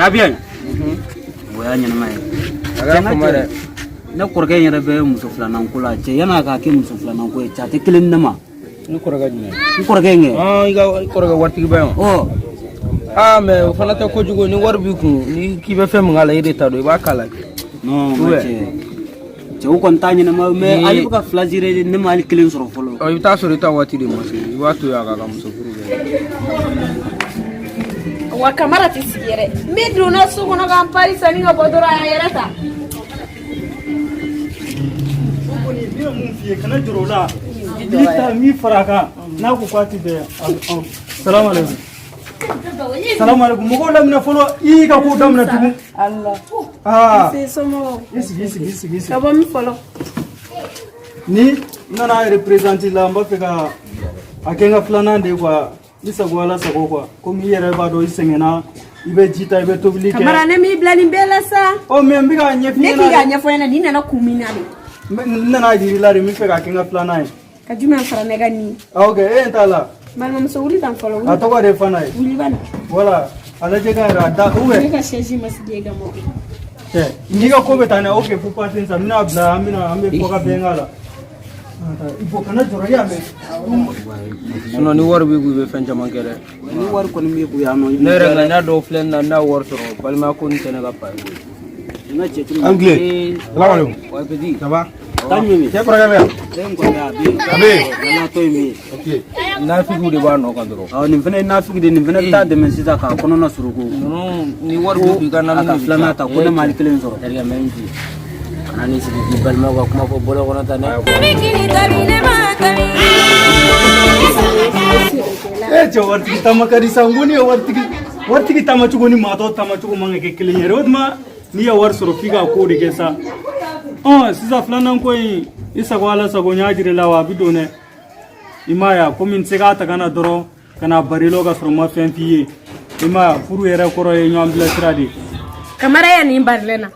A bɛ yan. O y'a ɲɛnama ye. A kɛra fama dɛ. Ne kɔrɔkɛ in yɛrɛ bɛ muso filanan ko la cɛ, yan'a k'a kɛ muso filanan ko ye cɛ, a tɛ kelen di ne ma. Ni kɔrɔkɛ jumɛn? N kɔrɔkɛ in kɛ. I ka kɔrɔkɛ waritigiba in wa? Ɔ. Aa, mais o fana tɛ kojugu, ni wari b'i kun, ni k'i bɛ fɛn min k'a la, e de ta don, i b'a k'a la. Non, Ou bien? cɛ, cɛw kɔni t'a ɲɛnama, mais hali bɛ ka fila zire, ne ma hali kelen sɔrɔ fɔlɔ. Ɔ, i bɛ taa sɔrɔ i ta waati de ma se, i b'a to yen a k'a ka muso furu kɛ. Wa Kamara tɛ sigi yɛrɛ. N bɛ donna so kɔnɔ ka n pari sanni ka bɔ dɔrɔn, a y'a yɛrɛ ta. Kɔni ne ye mun f'i ye, kana jɔrɔ o la. N'i ta min fara a kan, n'a ko k'a ti bɛn, salamu aleykum, salamu aleykum. Mɔgɔw laminɛ fɔlɔ, i y'i ka ko daminɛ tugun. Allah. Aa. Se somɔgɔw? I sigi, i sigi, i sigi, i sigi. Ka bɔ min fɔlɔ? Ni n nana représenter la, n b'a fɛ ka a kɛ n ka filanan de ye quoi. I sago, ala sago quoi. Komi i yɛrɛ b'a dɔn, i sɛgɛnna, i bɛ ji ta, i bɛ tobili kɛ. Kamara, ne m'i bila nin bɛɛ la sa. Ɔ, mais n bɛ k'a ɲɛf'i Ne ɲɛna. k'i k'a ɲɛfɔ ɲɛna, nin nana kun min na de. N nana yir'i la de, n bɛ fɛ k'a kɛ n ka filanan ye. Ka jumɛn fara ne ka nin? Ah, ok, e ɲɛ t'a la. Balimamuso, wuli tan fɔlɔ. A Wuli. tɔgɔ de ye Fana ye. Wuli bani. Voilà, a lajɛ ka yɛrɛ a da ou Ne bien. ka chaise ma sigi e ka mɔ. Cɛ, n'i ka ko bɛ taa n'a ye, ok, fo pasen sa, n bɛna bila, an bɛna an bɛ fɔ ka bɛn k'a la. Il faut kana jɔrɔ, i y'a mɛn. Sinon ni wari b'i kun, i bɛ fɛn caman kɛ dɛ. Ni wari kɔni b'i kun yan nɔ, i Ne b'i yɛrɛ diya dɛ. ŋaniya dɔw filɛ nin na, n'a wari sɔrɔ, balimaya ko nin tɛ ne ka pa ye koyi. N ka cɛ cogo. An tile. Salam alaikum. Ouais, petit. Ça va? Taa ɲuman min. Cɛ kɔrɔkɛ bɛ yan? Ne kɔrɔkɛ, a bɛ yen. A bɛ yen? Wala tɔ in bɛ yen. Ok. Nafigiw de b'a nɔ kan dɔrɔn. Awɔ, nin fana ye nafigi de ye, nin fana bɛ taa dɛmɛ sisan k'a kɔnɔna suruku. Ninnu, ni wari b'i kun, i ka A ka naani de bɛ filanan ta ko ne ma hali kelen sɔrɔ. Terikɛ, mɛ n ci kana ni sigi k'i balimaw ka kuma fɔ bɔlɔn kɔnɔ tan dɛ. E cɛ, waritigi taama ka di sa. N ko ne ye waritigi, waritigi taama cogo ni maa tɔw taama cogo man ka kɛ kelen ye yɛrɛ. O tuma n'i ye wari sɔrɔ, f'i ka ko de kɛ sa. Ɔn, sisan filanan ko in, i sago, ala sago, n y'a jira i la wa, a bɛ don dɛ. I m'a ye a, komi n tɛ se k'a ta ka na dɔrɔn ka na bari la ka sɔrɔ n ma fɛn f'i ye. I m'a ye a, furu yɛrɛ kɔrɔ ye ɲɔgɔn bilasira de ye. Kamara ye nin barilen na.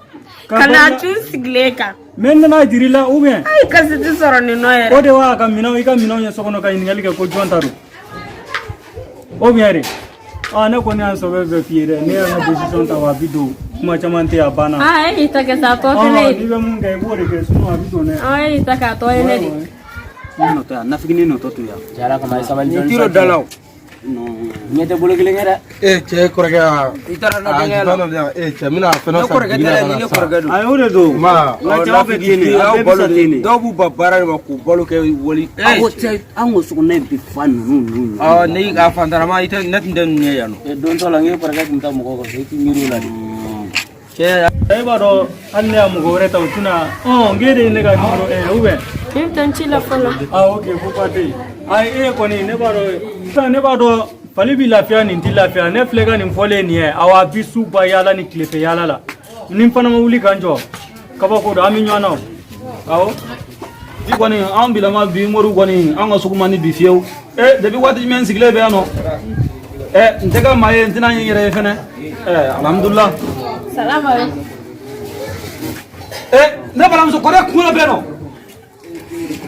Ka Ka na bari la- cun sigilen kan. Mais n nana jira i la ou bien. Ayi, kasi ti sɔrɔ nin nɔ yɛrɛ. O de wa ka minɛnw, i ka minɛnw ye so kɔnɔ, ka ɲininkali kɛ ko jɔn ta don o bien de. Ah, ne kɔni y'an sɔbɛ bɛɛ f'i ye dɛ. Ne y'an ka décision ta wa, a bɛ don, kuma caman tɛ yen, a banna. Aa, e y'i ta kɛ sa, a tɔ tɛ ne Ɔn, ye. n'i bɛ mun kɛ, i b'o de kɛ, sinon a bɛ don dɛ. Ɔ, e y'i ta kɛ, a tɔ ye ne de. Ne nɔtɔ yan, nafiginin nɔtɔ to yan. Cɛ, ala kama, i sabali Nin dɔɔni tiro sa, da la cɛ. o. Non. Ɲɛ tɛ bolo kelen kɛ dɛ. E cɛ kɔrɔkɛ a. I taara A na jitɔ dɔ di yan. E cɛ, n bɛna fɛn Ne dɔ san kɔrɔkɛ bitigi tɛ la dɛ, ka ni na ne sisan. kɔrɔkɛ don. Ayi, o de don. Ma. N ka cɛw bɛ ten de, a Aw bɛɛ bɛ balo sa de ten de. dɔw b'u ban baara de ma k'u balo kɛ wali. A ko cɛ, an ko sokɔnɔ in bɛ fa ninnu ninnu. Ɔ, ni a fantarama, i tɛ ne tun tɛ ninnu ye yan nɔ. Don dɔ la, n k'e kɔrɔkɛ tun bɛ taa mɔgɔw kɔfɛ, i t'i miiri o la de. Cɛ. E b'a dɔn, hali ne y'a mɔgɔ wɛrɛ ta, o tɛna. Ɔn, k'e de ye ne ka numéro 1 ou bien? Ne bɛ taa n ci la fɔlɔ. Ah, ok, faut pas tɛ yen. Ayi, e kɔni, ne b'a dɔn sisan, ne b'a dɔn fali bi lafiya, nin ti lafiya. Ne filɛ ka nin fɔlen nin ye, awa, a bi su ba yaala ni tilefɛ yaala la. Ni n fana ma wuli ka n jɔ, kabako don, an bɛ ɲɔgɔn na o. Awɔ. Bi kɔni, an bilama bi moriw kɔni, an ka sugu man di bi fiyewu. E, depuis waati jumɛn n sigilen bɛ yan nɔ, ɛ, n tɛ ka maa ye, n tɛna n yɛrɛ ye fɛnɛ. Ɛ, alhamdulilah. Salamu alaikum. Ɛ, ne balimamuso, kɔrɔ kunkolo bɛ yan nɔ.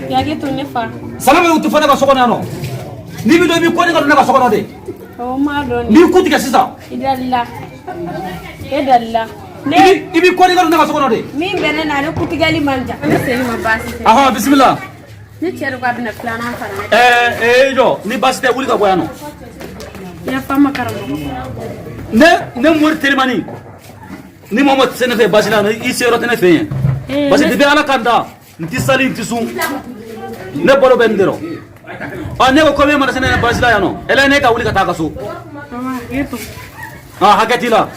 Yaki to ne fa. Salama, tɛ fɔ ne ka so kɔnɔ yan nɔ. N'i bɛ don, i b'i kɔni ka don ne ka so kɔnɔ de. Awɔ, n m'a dɔn. N'i ku tigɛ sisan. I dalila. E dalila. Ne I b'i kɔni ka don ne ka so kɔnɔ de. Min bɛ ne na, ne kutigɛli man jan. Ne sen ma baasi tɛ. Ahɔn, bisimila. Ne cɛ de ko a bɛna filanan fara ne kan. Ɛɛ, e jɔ, ni baasi tɛ, wuli ka bɔ yan nɔ. Yafa n ma, karamɔgɔ. Ne mori telimani ni maa ma tɛ se ne fɛ baasi la, i se yɔrɔ tɛ ne fɛ yen. Eh, parce que depuis ala ka n da, n ti sali, n ti sun, ne balo bɛ nin de rɔ. Ɔ, ne ko komi e mana se ne baasi la yan nɔ, ɛlɛ, ne ka wuli ka taa ka so. Hakɛ to. Ah, hakɛ t'i la.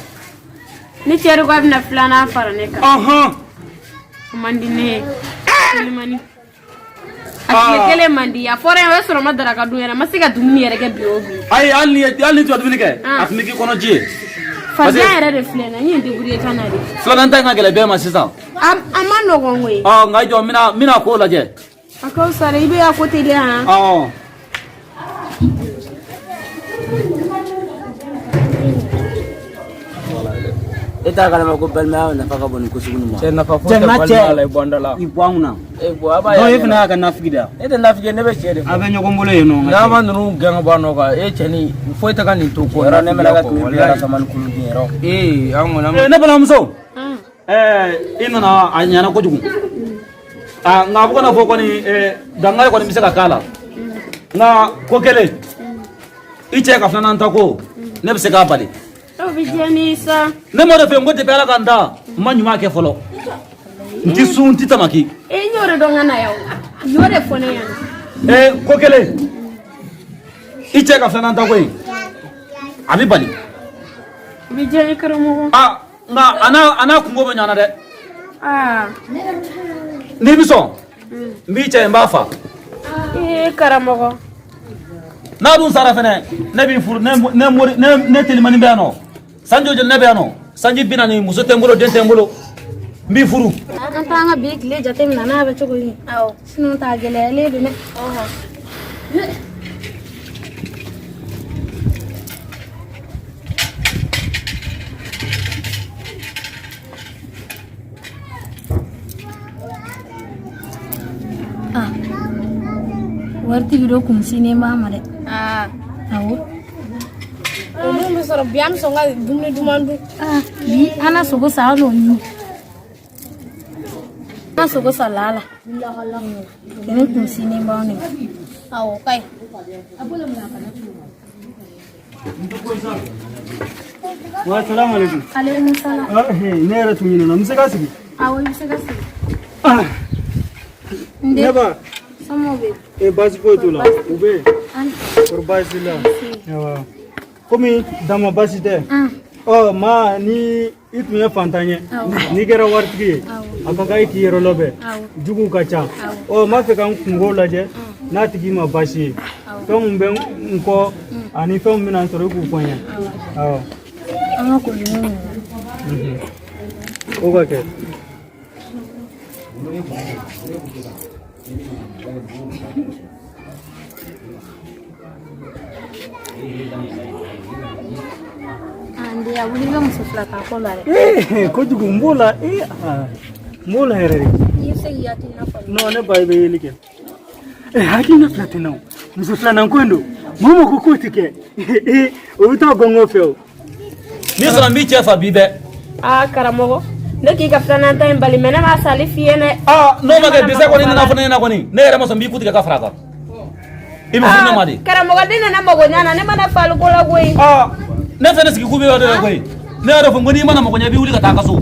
Ne cɛ de ko a bɛna filanan fara ne kan. Ɔhɔn. O man di ne ye. Telimani. A tile kelen man di. A fɔra yen, o y'a sɔrɔ n ma daraka dun yɛrɛ. N ma se ka dumuni yɛrɛ kɛ bi o bi. Ayi, hali ni tun ka dumuni kɛ, Ah. a tun bɛ k'i kɔnɔ ji ye. Farigan yɛrɛ de filɛ nin ye. N ye n débrouiller ka na de. Filanan ta in ka gɛlɛn bɛɛ ma sisan. A ma nɔgɔn koyi. Ɔ, nka i jɔ, n bɛna ko lajɛ. A ka fisa dɛ, i bɛ a ko teliya han. Ɔ. E t'a kalama ko balimaya nafa ka bon nin ko sugu nin ma. Cɛ nafa foyi Cɛ, tɛ n ka balimaya cɛ. la, i bɔ an da la. I bɔ an kunna. E bɔn a b'a Donc e ye fana y'a ka nafigi da. Ne tɛ nafigi ye, ne bɛ cɛ de A fɔ. bɛ ɲɔgɔn bolo yen nɔ. N ka N'a cɛ. ma ninnu gɛn ka bɔ a nɔ kan, e cɛ ni foyi tɛ ka nin to ko. Yɔrɔ ne mɛna ka tɛmɛ bi ala sama ni kulu dun yɔrɔ. Ee, an kɔni an bɛ Ne balimamuso, i nana a ɲɛna kojugu. Aa, nka a bɛ kana fɔ kɔni, dankari kɔni bɛ se ka k'a la, nka ko kelen, i cɛ ka filanan ta ko ne bɛ se k'a bali. O bɛ diya ne ye sa. Ne m'o de fɛ, n ko depuis Ala ka n da, n ma ɲuman kɛ fɔlɔ, n ti sun, n ti tamaki. E n y'o de dɔn ka na yan o. U y'o de fɔ ne ɲɛna. Ko kelen, i cɛ ka filanan ta ko in, a bɛ bali. O bɛ diya n ye karamɔgɔ. Aa, nka a n'a kungo bɛ ɲɔgɔn na dɛ. Aa. N'i bɛ sɔn, n b'i cɛ, n b'a fa. Ee karamɔgɔ. N'a dun sara fɛnɛ, ne b'i furu. Ne mori ne telimani bɛ yan nɔ, sanji o joli ne bɛ yan nɔ, sanji 40, muso tɛ n bolo, den tɛ n bolo, n b'i furu. An t'an ka bi tile jateminɛ n'a bɛ cogo min. Awɔ. Sinon t'a gɛlɛyalen don dɛ. Ah, waritigi dɔ kun sinnen b'a ma dɛ. Aa. Awɔ. O dun bɛ sɔrɔ bi, an bɛ sɔn ka dumuni duman dun. Ah, bi an na sogo san, an n'o ɲun. An na sogo san lala. Kɛnɛ kun sinnen b'anw de ma. Awɔ, o ka ɲi. Wa salamu alaikum. Aleykum salam. Ah, ne yɛrɛ tun ɲinɛna, n bɛ se ka sigi? Awɔ, i bɛ se ka sigi. Ah, N ne den, ba. Somɔgɔw bɛ di? E, baasi foyi t'u la, u bɛ yen. An Kɔri baasi la? Awa, komi dama baasi tɛ. Ah. Ɔ maa, ni i tun ye fantan ye, Awɔ. n'i kɛra waritigi ye, Awɔ. a ka kan i k'i yɛrɛ labɛn. Awɔ. Juguw ka ca. Awɔ. Ɔ n b'a fɛ ka n kungo lajɛ n'a tigi ma baasi ye, fɛn min bɛ n kɔ ani fɛn min bɛna n sɔrɔ, i k'u fɔ n ye. Awɔ. An ka koloni ninnu. O ka kɛ. Ah, n den, a wuli i ka muso fila ta ko la dɛ. Ee, kojugu, n b'o la. Ee, aa, n b'o la yɛrɛ de. I bɛ se k'i hakilina falen. Non, ne ba, i bɛ yeli kɛ. Hakilina fila tɛ n na o. Muso filanan ko in don, maa o maa ko k'o tɛ kɛ, ee, o bɛ taa gɔngɔn fɛ o. N'i sɔnna, n b'i cɛ fa bi bɛɛ. Aa karamɔgɔ, ne k'i ka filanan ta in bali, mɛ ne m'a sali f'i ye dɛ. Aa, n'o ma kɛ dɛsɛ kɔni nana fɔ ne ɲɛna kɔni, ne yɛrɛ ma sɔn, n b'i ku tigɛ ka fara a kan. I bɛ furu ne ma de. Karamɔgɔ, den nana mago ɲa na, ne mana fali ko la koyi. Aa, ne fɛnɛ sigi ku bɛ yɔrɔ dɔ la koyi. Ne yɛrɛ fɔ n ko n'i mana mago ɲɛ, i b'i wuli ka taa a ka so.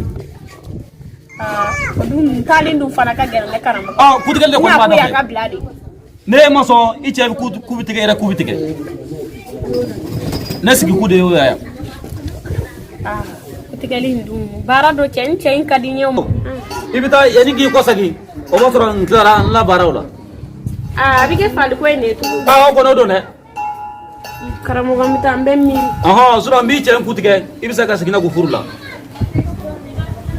Aa, o dun taalen dun fana ka gɛlɛn ne karamɔgɔ. Aa, kutigɛli de kɔni b'a N ko yan nɔfɛ. ka bila de. Ne ma sɔn, i cɛ bɛ ku bɛ tigɛ, i yɛrɛ ku bɛ tigɛ. Ne sigi ku de y'o ye yan. Aa, kutigɛli in dun baara dɔ cɛ, n cɛ in ka di n ye o. I bɛ taa yanni k'i kɔsegin, o b'a sɔrɔ n tilara n la baaraw la. Aa, a bɛ kɛ faliko in de ye tugun. Aa, o kɔni o don dɛ. Karamɔgɔ, n bɛ taa, n bɛ miiri. Ɔhɔn, sinon n b'i cɛ in ku tigɛ, i bɛ se ka segin ne kun furu la.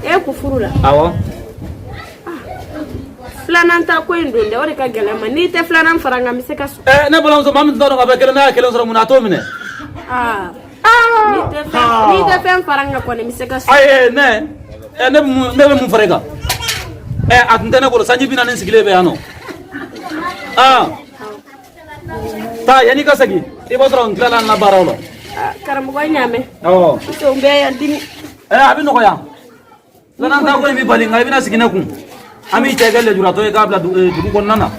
E ku furu la? Awɔ. Filanan ta ko in don dɛ, o de ka gɛlɛn ma. N'i tɛ filanan fara n kan, n bɛ se ka sɔn. Ne balimamuso, maa min t'a dɔn k'a fɔ kelen n'a ye kelen sɔrɔ, mun na a t'o minɛ? Aa, n'i tɛ fɛn fara n kan kɔni, n bɛ se ka sɔn. Ayi, ne bɛ mun fara e kan? A tun tɛ ne bolo, sanji 40 sigilen bɛ yan nɔ. Aa, taa yanni i ka segin, i b'a sɔrɔ n tilala n la baaraw la. Aa, karamɔgɔ, n y'a mɛn. Awɔ. N bɛɛ y'an dimi. A bɛ nɔgɔya. Filanan ta ko in bɛ bali, nka i bɛna sigi ne kun. An b'i cɛ kɛ lujuratɔ ye k'a bila dugu kɔnɔna na.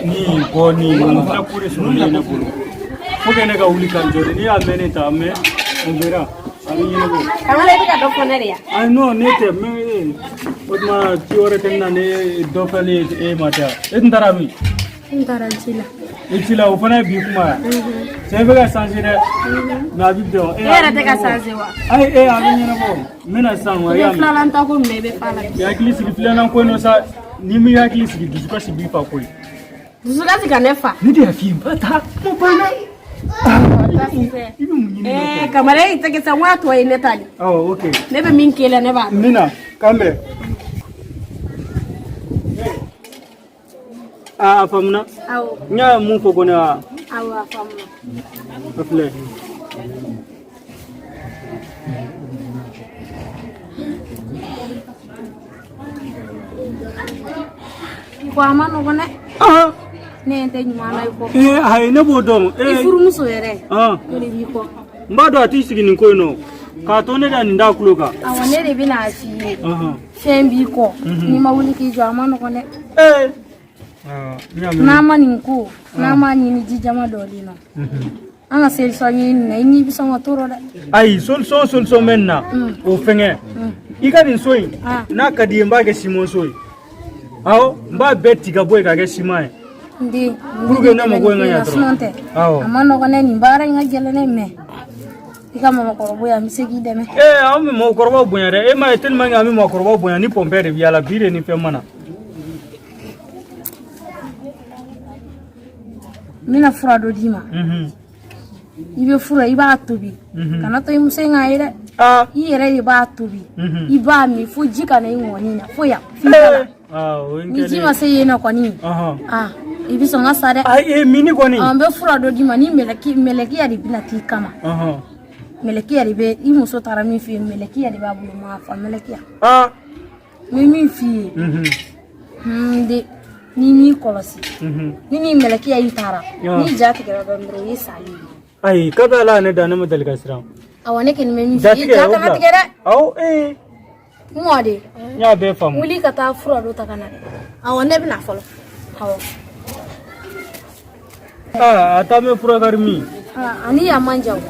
Ni bɔ ni nin filɛ ko de sɔrɔlen ne bolo, faut que ne ka wuli ka n jɔ de. N'i y'a mɛn ne ta, mais on verra, a bɛ ɲɛnabɔ. Kamala, i bɛ ka dɔ fɔ ne de ya? Ayi, non, ne tɛ, mais o tuma ci wɛrɛ tɛ ne na, ne dɔ fɛlen e ma tɛ wa? E tun taara min? N taara ci la. I ci la, o fana ye bi kuma ye. Cɛ bɛ ka changer dɛ, mais a bɛ bɛn o. E yɛrɛ tɛ ka changer wa? Ayi, e, a bɛ ɲɛnabɔ, n bɛna sisan wa, i I y'a bɛ mɛn. filanan ta ko minɛ, i bɛ fa la. I hakili sigi filanan ko in na sa, n'i m'i hakili sigi, dusukasi b'i fa koyi. Dusukasi ka ne fa. Ne de y'a f'i ye, n ba ta kuma banna. I bɛ mun ɲini ne fɛ? Kamara, e tɛ kɛ sa, n ko a tɔ ye ne ta de. Awɔ, ok. Ne bɛ min k'e la, ne b'a dɔn. N bɛna, k'an bɛn. Aa, a faamuna. Awɔ. N y'a mun fɔ kɔni, a Awɔ, a faamuna. a filɛ. Ko a ma nɔgɔn dɛ. Ne tɛ ɲuman na i kɔ. Ee ayi ne b'o dɔn. I furumuso yɛrɛ. O de b'i kɔ. N b'a dɔn a t'i sigi nin ko in nɔ. K'a to ne ka nin d'a tulo kan. Awɔ ne de bɛna a f'i ye. Fɛn b'i kɔ. N'i ma wuli k'i jɔ a ma nɔgɔn dɛ. N'a ma nin ko n'a ma ɲini ji jama dɔ de nɔ. An ka solution ɲini na i n'i bɛ sɔn ka tɔɔrɔ dɛ. Ayi solution bɛ nin na. O fɛngɛ. I ka nin so in n'a ka di i ye n b'a kɛ siman so ye. Awɔ n b'a bɛɛ ci ka bɔ yen k'a kɛ siman ye. N den. Pour que ne mago in ka ɲa dɔrɔn. Sinon tɛ. Awɔ. A ma nɔgɔn dɛ nin baara in ka gɛlɛn dɛ mais i ka mɔgɔkɔrɔbaya n bɛ se k'i dɛmɛ. Ee an bɛ mɔgɔkɔrɔbaw bonya dɛ e m'a ye tellement que an bɛ mɔgɔkɔrɔbaw bonya ni pɔnpɛ de bɛ yaala bi de ni fɛn ma na. N bɛna fura dɔ d'i ma. I bɛ fura i b'a tobi. Kana to i muso in k'a ye dɛ. I yɛrɛ de b'a tobi. I b'a min fo ji ka na i ŋɔni na fo yan. F'i da la. Ni ji ma se yen nɔ kɔni. I bɛ sɔn ka sa dɛ. Ayi mini kɔni. N bɛ fura dɔ d'i ma ni mɛlɛkiya de bɛna k'i kama. Mɛlɛkiya de bɛ i muso taara min fɛ yen mɛlɛkiya de b'a bolo ma fa mɛlɛkiya. N bɛ min f'i ye. N den n'i m'i kɔlɔsi. Ni mɛlɛkiya in taara. Ni ja tigɛra dɔrɔn o ye sali ye. Ayi kabi ala ye ne da ne ma deli ka siran. Awɔ ne kɔni bɛ min f'i ye ja kana tigɛ dɛ. Awɔ ee. N mɔden. N y'a bɛɛ faamu. Wuli ka taa fura dɔ ta ka na dɛ. Awɔ ne bɛna fɔlɔ. Awɔ. A taa bɛ furakari min. Ani yan man jan.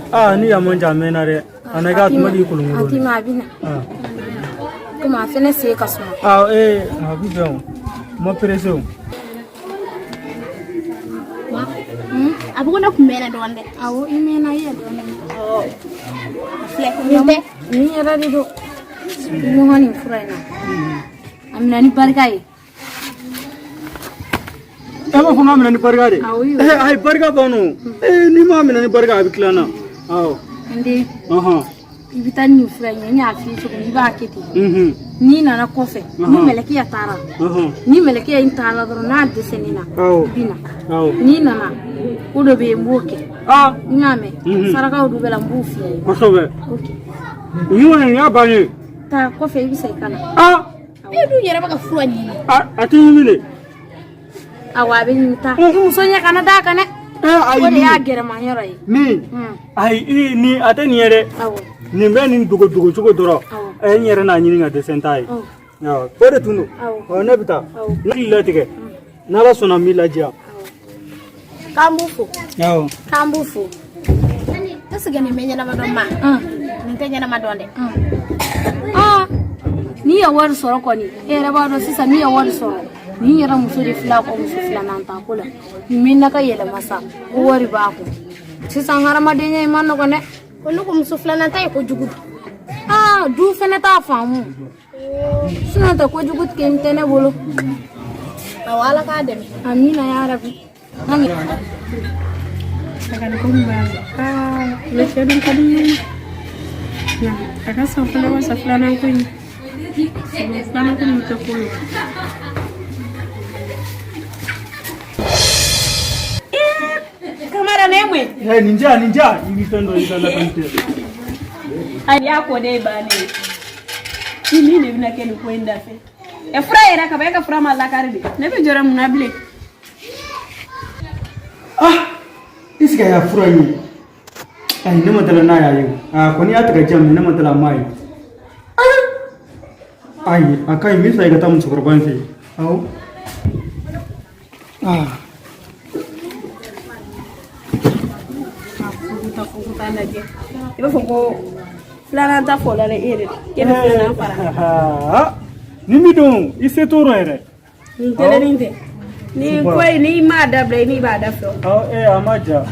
Ni yan man jan a mɛnna dɛ. A na k'a tuma di kolonkolon. A ti ma a bɛ na. Komi a fɛnɛ sen ka suma. Ee a bɛ bɛn o. Ma pressé o. A bɛ ko ne kun mɛnna dɔɔnin dɛ. Awɔ i mɛnna i yɛ dɔɔnin. Awɔ. A filɛ nin tɛ. Nin yɛrɛ de don. I bɛ nin fura in na. A minɛ ni barika ye. E b'a fɔ n k'a minɛ ni barika de. Awɔ. Ayi barika b'an nɔ. N'i m'a minɛ ni barika a bɛ tila n na. Awɔ. N den. I bɛ taa ni nin fura in ye n y'a f'i ye cogo min i b'a kɛ ten. N'i nana kɔfɛ ni mɛlɛkiya taara. Ni mɛlɛkiya in taara dɔrɔn n'a dɛsɛn'i na. I bɛ na. N'i nana ko dɔ bɛ yen n b'o kɛ. N y'a mɛn. Sarakaw dɔ bɛ la n b'o f'i ye. Kosɛbɛ. Nin kɔni nin y'a bannen ye. Taa kɔfɛ i bɛ segin ka na. E dun yɛrɛ bɛ ka fura ɲini. A tɛ ɲimi de. Awɔ a bɛ ɲimi taa. I muso ɲɛ kana d'a kan dɛ. Ayi o de y'a gɛrɛma yɔrɔ ye. Min. Ayi nin a tɛ nin ye dɛ. Awɔ. Nin bɛ nin dogo dogo cogo dɔrɔn. N yɛrɛ n'a ɲini ka dɛsɛ n t'a ye. O de tun don. Ne bɛ taa. Ne k'i latigɛ. N'Ala sɔnna n b'i ladiya. K'an b'u fo. Awɔ. K'an b'u fo. Est-ce que nin bɛ ɲɛnama dɔn ma? Nin tɛ ɲɛnama dɔn dɛ. N'i ye wari sɔrɔ kɔni e yɛrɛ b'a dɔn sisan n'i ye wari sɔrɔ nin yɛrɛ muso de filɛ a kɔ muso filanan ta ko la nin bɛ na ka yɛlɛma sa ko wari b'a kun sisan hadamadenya in ma nɔgɔn dɛ. Ko ne ko muso filanan ta ye kojugu. Du fɛnɛ t'a faamu sinon tɛ kojugu kɛ tɛ ne bolo. Awɔ Ala k'a dɛmɛ. Amina ya rabi. Ne cɛ dun ka di n ye. A ka san fana ma sa filanan ko in. Filanan ko nin tɛ ko ye. Kamara ne mun ye? Nin ja i bɛ fɛn dɔ i ka lakali tɛ. Ayi y'a ko de bannen ye. I min de bɛna kɛ nin ko in da fɛ. Fura yɛrɛ ka ban e ka fura ma lakari de. Ne bɛ jɔrɔ mun na bilen? Est-ce que a y'a fura in ye? Ayi ne ma dala n'a y'a ye o. A kɔni y'a tigɛ diyan mais ne ma dala a m'a ye. Ayi a ka ɲi n bɛ fɛ i ka taa musokɔrɔba in fɛ yen. Awɔ. Fuguta lajɛ. I b'a fɔ ko filanan ta fɔla dɛ e yɛrɛ k'e bɛ filanan fara. Nin bi don i se t'o rɔ yɛrɛ. Nin kelennin tɛ. Ni ko in n'i m'a dabila i n'i b'a da fɛ. Awɔ a ma ja.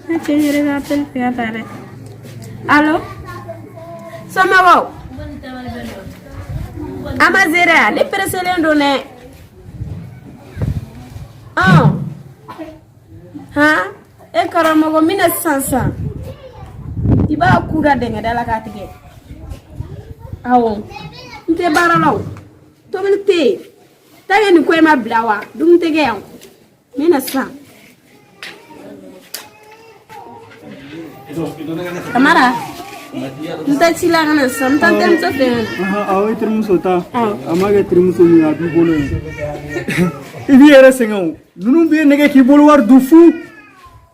Ne cɛ yɛrɛ ka appel fɛ ta dɛ. Allo? Somɔgɔw? A ma se dɛ, ne pressélen don dɛ. Han? E karamɔgɔ n bɛna sisan sisan. I b'a ku da dɛngɛda la k'a tigɛ. Awɔ. N tɛ baara la o. Tobili tɛ yen. Tant que nin ko in ma bila wa, dumuni tɛ kɛ yan. N bɛ na sisan. Kamara, n tɛ ci la ka na sisan, n taa n terimuso fɛ yen. Awɔ, i terimuso ta. A ma kɛ terimuso min ye, a b'i bolo yen. I b'i yɛrɛ sɛgɛn o. Ninnu b'i nɛgɛ k'i bolo wari dun fu.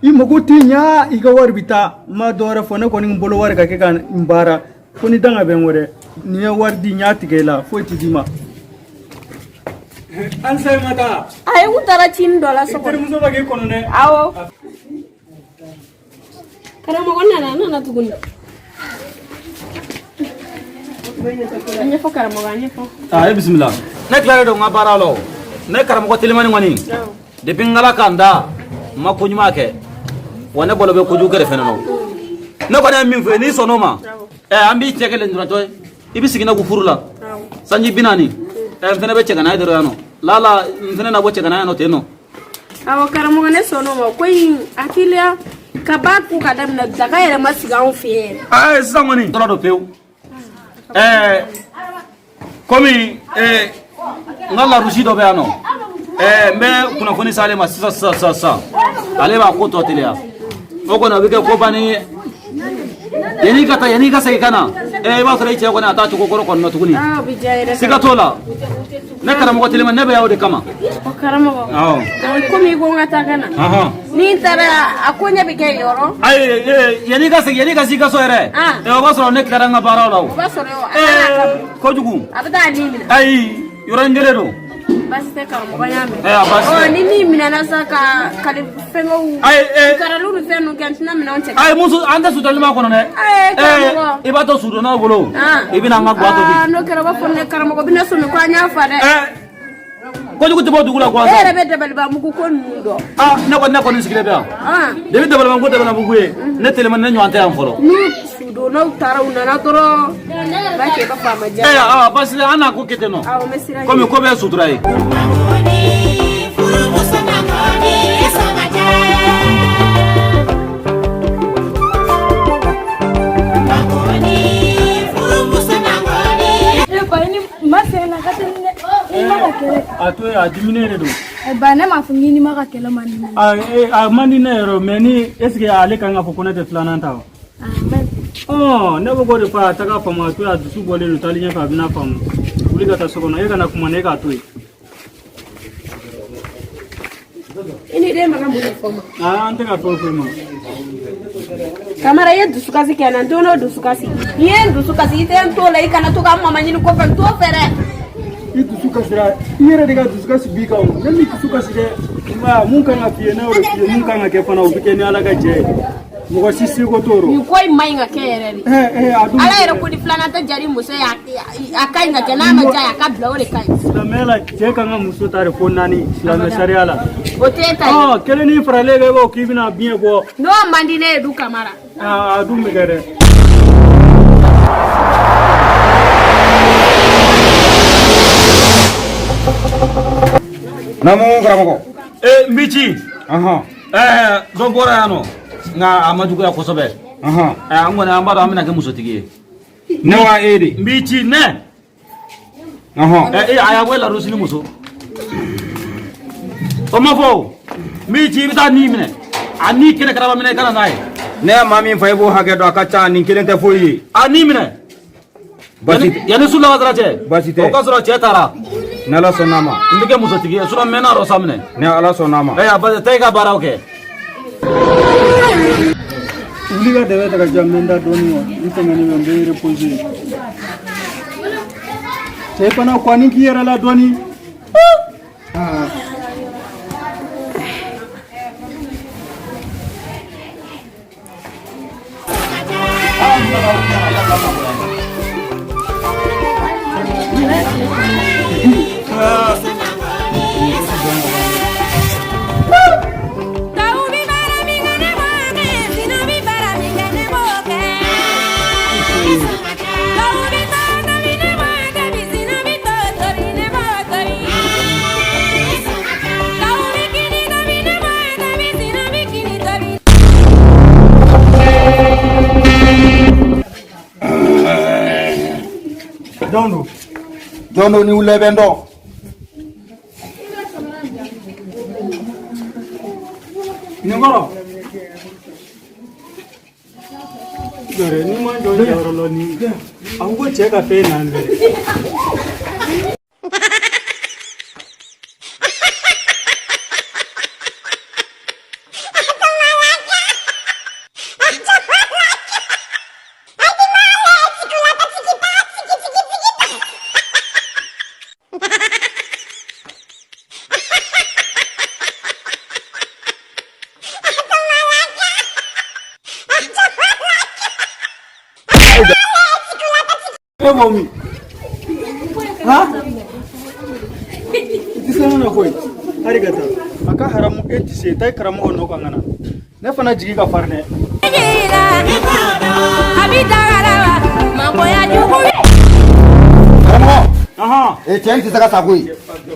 I mago t'i ɲa, i ka wari bɛ taa. N ma dɔwɛrɛ fɔ, ne kɔni bolo wari ka kɛ ka n baara. Fo ni danga bɛ n kɔ dɛ. N'i ye wari di, n y'a tigɛ i la, foyi t'i d'i ma. Halisa i ma taa? Ayi, n kun taara cinin dɔ la so kɔnɔ. I terimuso bɛ k'i kɔnɔ dɛ. Awɔ. Karamɔgɔ nana, n nana tuguni. A ɲɛfɔ karamɔgɔ, a ɲɛfɔ. Aa, e bisimila. Ne tilalen don n ka baara la o. Ne karamɔgɔ telimani kɔni. Depuis n kala ka n da, n ma ko ɲuman kɛ. Wa ne bolo bɛ kojugu kɛ de fɛnɛ nɔ. Ne kɔni ye min fɔ ye, n'i sɔnn'o ma, an b'i cɛ kɛ lujuratɔ ye. I bɛ sigi ne kun furu la. Sanji 40. N fɛnɛ bɛ cɛgana ye dɔrɔn yan nɔ. Lala, n fɛnɛ na bɔ cɛgana yan nɔ ten nɔ. Awɔ karamɔgɔ, ne sɔnn'o ma. Ko in hakiliya ka ba ko ka daminɛ daga yɛrɛ ma sigi anw fɛ yen. Aa, sisan kɔni tɔɔrɔ don pewu. Komi n ka larusi dɔ bɛ yan nɔ, n bɛ kunnafoni s'ale ma sisan sisan sisan sisan. Ale b'a ko tɔ teliya. O kɔni o bɛ kɛ ko bannen ye. Yanni ka taa, yanni ka segin ka na, i b'a sɔrɔ i cɛ kɔni a t'a cogo kɔrɔ kɔni na tuguni. Aa, o bɛ diya yɛrɛ. Siga t'o la. Ne karamɔgɔ telima, ne bɛ yan o de kama. O karamɔgɔ. Awɔ. Komi i ko n ka taa ka na. Ni n taara, a ko ɲɛ bɛ kɛ yɔrɔ. Ayi, yanni ka segin, yanni ka s'i ka so yɛrɛ. O b'a sɔrɔ ne tilara n ka baaraw la o. O b'a sɔrɔ a kojugu. A bɛ taa ni minɛ. Ayi, yɔrɔnin kelen don. Baasi tɛ karamɔgɔ, y'a mɛn. A baasi tɛ. Ɔ, ni min minɛna sa ka kali fɛngɛw. Ayi, Karaliw ni fɛn ninnu kɛ, n tɛna minɛnw cɛ. Ayi, muso, an tɛ suturalima kɔnɔ dɛ. Karamɔgɔ. I b'a to sudonnaw bolo. I bɛna an ka guwa tobi. Aa, n'o kɛra, o b'a fɔ ne karamɔgɔ bɛna sɔmi ko an y'a fa dɛ. Kojugu tɛ bɔ dugu la gansan. E yɛrɛ bɛ dabalibamugu ko ninnu dɔn. Aa, ne kɔni sigilen bɛ yan. Depuis dabalibanko dabalibanko ye, ne telima ne ɲɔgɔn tɛ yan fɔlɔ. N'u sudonnaw taara, u nana dɔrɔn, b'a kɛ i b'a fɔ a ma diya. Aa, baasi tɛ, an n'a ko kɛ ten nɔ. Awɔ, n bɛ siran ɲɛ. Komi ko bɛɛ ye sutura ye. A to yen, a diminen de don. Ba, ne m'a fɔ k'i ni ma ka kɛlɛ man di ne ye. A man di ne yɛrɛ, mais ni est ce que ale kan ka fɔ ko ne tɛ filanan ta wa? Ɔ, ne bɛ k'o de fɔ, a ta ka faamu, a to yen, a dusu bɔlen don, taali ɲɛfɛ a bɛna faamu. Wuli ka taa so kɔnɔ, e kana kuma, ne k'a to yen. I ni den ma ka mun de fɔ ma? Aa, an tɛ ka fɛn foyi ma. Kamara, i ye dusukasi kɛ n na, n t'o n'o dusukasi. N'i ye n dusukasi, i tɛ n t'o la, i kana to ka n mama ɲini kɔfɛ, n t'o fɛ dɛ. I dusu kasira, i yɛrɛ de ka dusukasi b'i kan o. Ne m'i dusu kasi dɛ. I m'a ye, mun kan ka f'i ye, ne y'o de f'i ye, mun kan ka kɛ fana, o bɛ kɛ ni Ala ka jɛ ye. Mɔgɔ si seko t'o rɔ. Nin ko in man ɲi ka kɛ yɛrɛ de. A dun. Ala yɛrɛ ko ni filanan tɛ jari muso ye, a ka ɲi ka kɛ, n'a ma diya a ka bila, o de ka ɲi. Silamɛya la, cɛ kan ka muso ta de fo 4, silamɛ sariya la. O t'e ta ye. Ɔ, kelen ni faralen kan, i b'a fɔ k'i bɛna biɲɛ bɔ. N'o man di ne ye du, Kamara. Aa, a dun bɛ kɛ dɛ. Naamu karamɔgɔ. N b'i ci. Dɔ bɔra yan nɔ, nka a ma juguya kosɛbɛ. An kɔni an b'a dɔn an bɛna kɛ musotigi ye. Ne wa e de? N b'i ci ne. A y'a bɔ e larusi ni muso. O ma fɔ o. N b'i ci, i bɛ taa ni minɛ. A ni kɛnɛ karaba minɛ, i ka na n'a ye. Ne ye maa min fa, i b'o hakɛ dɔn, a ka ca, nin kelen tɛ foyi ye. A ni minɛ. Basi yanni su lawasara cɛ. Basi tɛ. O ka sɔrɔ cɛ taara. Ni Ala sɔnn'a ma. N bɛ kɛ musotigi ye, sinon n mɛnna rɔ sa minɛ. Ni Ala sɔnn'a ma. A basi taa i ka baaraw kɛ. Wuli ka dɛbɛ ta ka diyan, n bɛ n da dɔɔnin wa. N sɛgɛnnen bɛ, n bɛ reposer. Cɛ fana kɔni k'i yɛrɛ la dɔɔnin. Jɔn don? Jɔn don ni wulɛ bɛ n dɔn. Nin kɔrɔ. Jɔrɛ ni ma jɔ jɔyɔrɔ la nin a ko ko cɛ ka fɛn na dɛ. E b'o min? Ha? I tɛ se na koyi. Hali ka taa. A ka haramu e tɛ se taa i karamɔgɔ nɔ kan ka na. Ne fana jigi ka farin dɛ. Karamɔgɔ. Ahan. Ee cɛ in tɛ se ka sa koyi.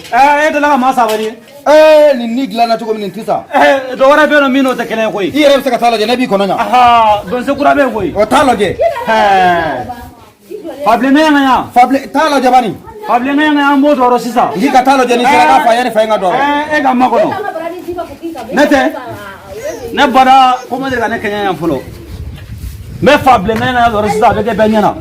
Ɛɛ e delila ka maa sabali ye. Ee nin ni dilanna cogo min nin tɛ sa. Ɛɛ dɔ wɛrɛ bɛ yen nɔ min n'o tɛ kelen ye koyi. I yɛrɛ bɛ se ka taa lajɛ ne b'i kɔnɔ ɲa. Ahan donso kura bɛ yen koyi. O t'a lajɛ. Ɛɛ. Fabilen ŋaɲa ŋaɲa. Fabilen t'a lajɛ bani. Fabilen ŋaɲa ŋaɲa an b'o dɔrɔ sisan. N'i ka taa lajɛ n'i sera k'a fa yanni fa in ka dɔrɔ. Ɛɛ e ka makɔnɔ. Ne tɛ. Ne bada ko ma deli ka ne kɛɲɛ yan fɔlɔ. N bɛ fabilen ŋaɲa ŋaɲa dɔrɔ sisan a bɛ kɛ bɛɛ ɲɛna.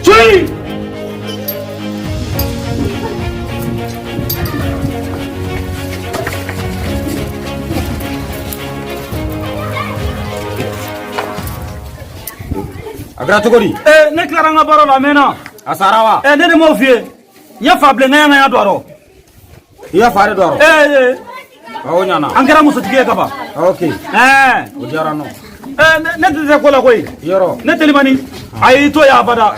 Ci! A kɛra cogo di? Ee ne tilara n ka baara la a mɛnna. A sara wa? Ee ne de m'o f'i ye. N ye fabilen ŋaɲa ŋaɲa don a rɔ. I y'a fa de don a rɔ? Ee O ɲana. an kɛra musotigi ye ka ban. Ok. Ɛɛ. O diyara n nɔ. Ɛɛ ne tɛ se ko la koyi. Yɔrɔ. Ne telimani. A y'i to yen abada.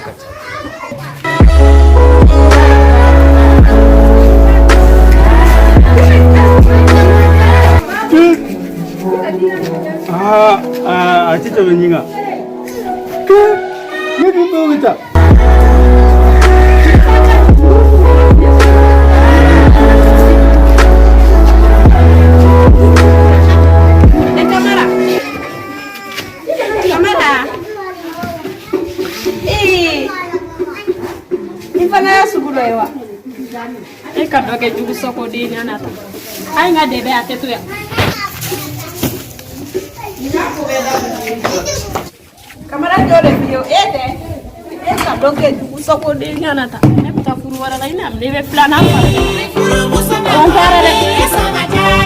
Aa a ti tɛmɛ ɲin kan. Ne dun bɛ o ta. E Kamara. Kamara. Ee, i fana y'a sugu dɔ ye wa? E ka dɔ kɛ jugu sɔko den ɲana ta. A ye n ka dɛbɛ a tɛ to yan. Kamara jɔ de f'i ye e tɛ e ka dɔ kɛ jugu Sɔko den ɲana ta. Ne bɛ taa furu wɛrɛ la i n'a ne bɛ filanan fara. N taara dɛ.